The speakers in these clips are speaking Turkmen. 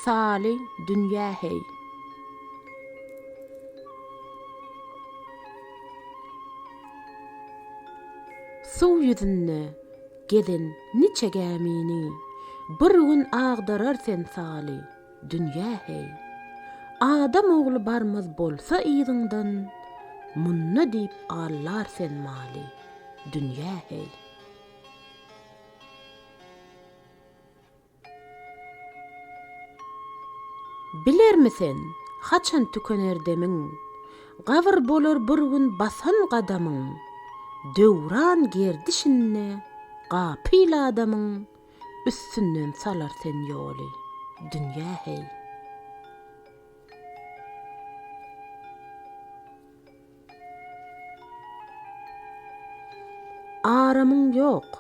Saly dünýä heý. Suw ýüzünde gezen niçe gämini, Bir gün agdarar sen saly dünýä heý. Adam ogly barmaz bolsa yzyňdan, Munda diýip allar sen maly dünýä heý. Bilermi sen, haçan tükener demiň, Gabyr bolar bir gün basan gadamyň, Döwran gerdişinde gapyl adamyň Üstünden salar sen ýoly, dünýä heý. Aramyň ýok,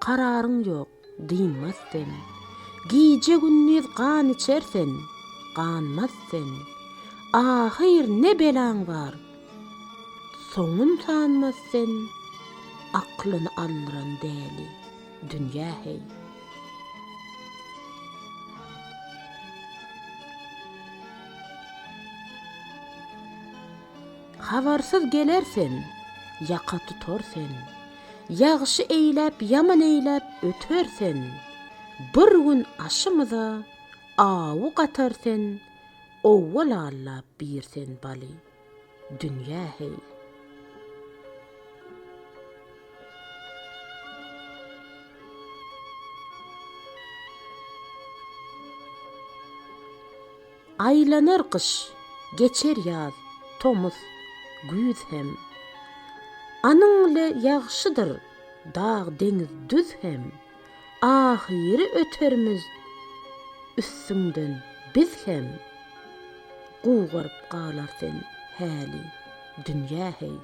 kararyň ýok, dynmaz sen. Gije-gündiz gan içer sen, ganmaz sen. Ahyr ne belaň bar, soňun sanmaz sen, Aklyny aldyran däli dünýä heý. Habarsyz geler sen, ýaka tutar sen, Ýagşy eýläp, ýaman eýläp öter sen, Bir gün aşymyza awy gatar sen, Owwal allap biýr sen baly, dünýä heý. Aýlanar gyş, geçer ýaz, tomus, güýz hem. Anyň ile ýagşydyr dag, deňiz, düz hem. Ahyry ötermiz üstüňden biz hem. Gugaryp galar sen häli dünýä heý.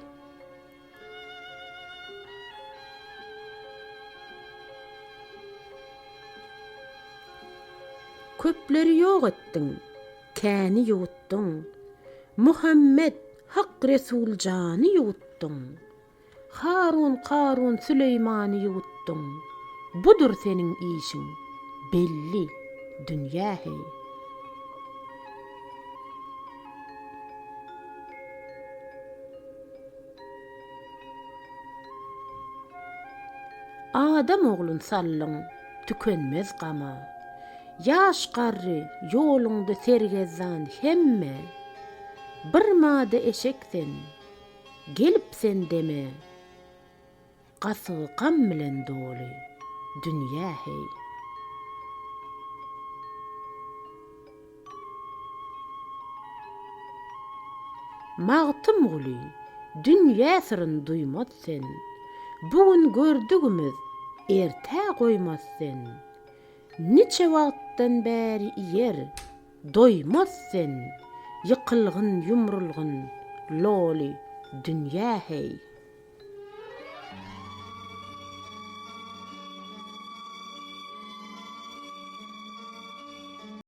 Köpleri ýok etdiň, käni ýuwutdyň, Muhammet, Hak Resul jany ýuwutdyň. Harun, Karun, Süleýmany ýuwutdyň. Budur seniň işiň, belli, dünýä heý. Adam oglun saldyň tükenmez gama. Ýaş garry ýoluňda sergezdan hemme. Bir mada eşek sen, gelip sen deme. Gasygy gam bilen doly dünýä heý. Magtymguly, dünýä syryn duýmaz sen, Bu gün gördügimiz ertä goýmaz sen. Niçe wagtdan bäri iýer, doýmaz sen, Ýykylgyn, ýumrulgyn, loly dünýä heý.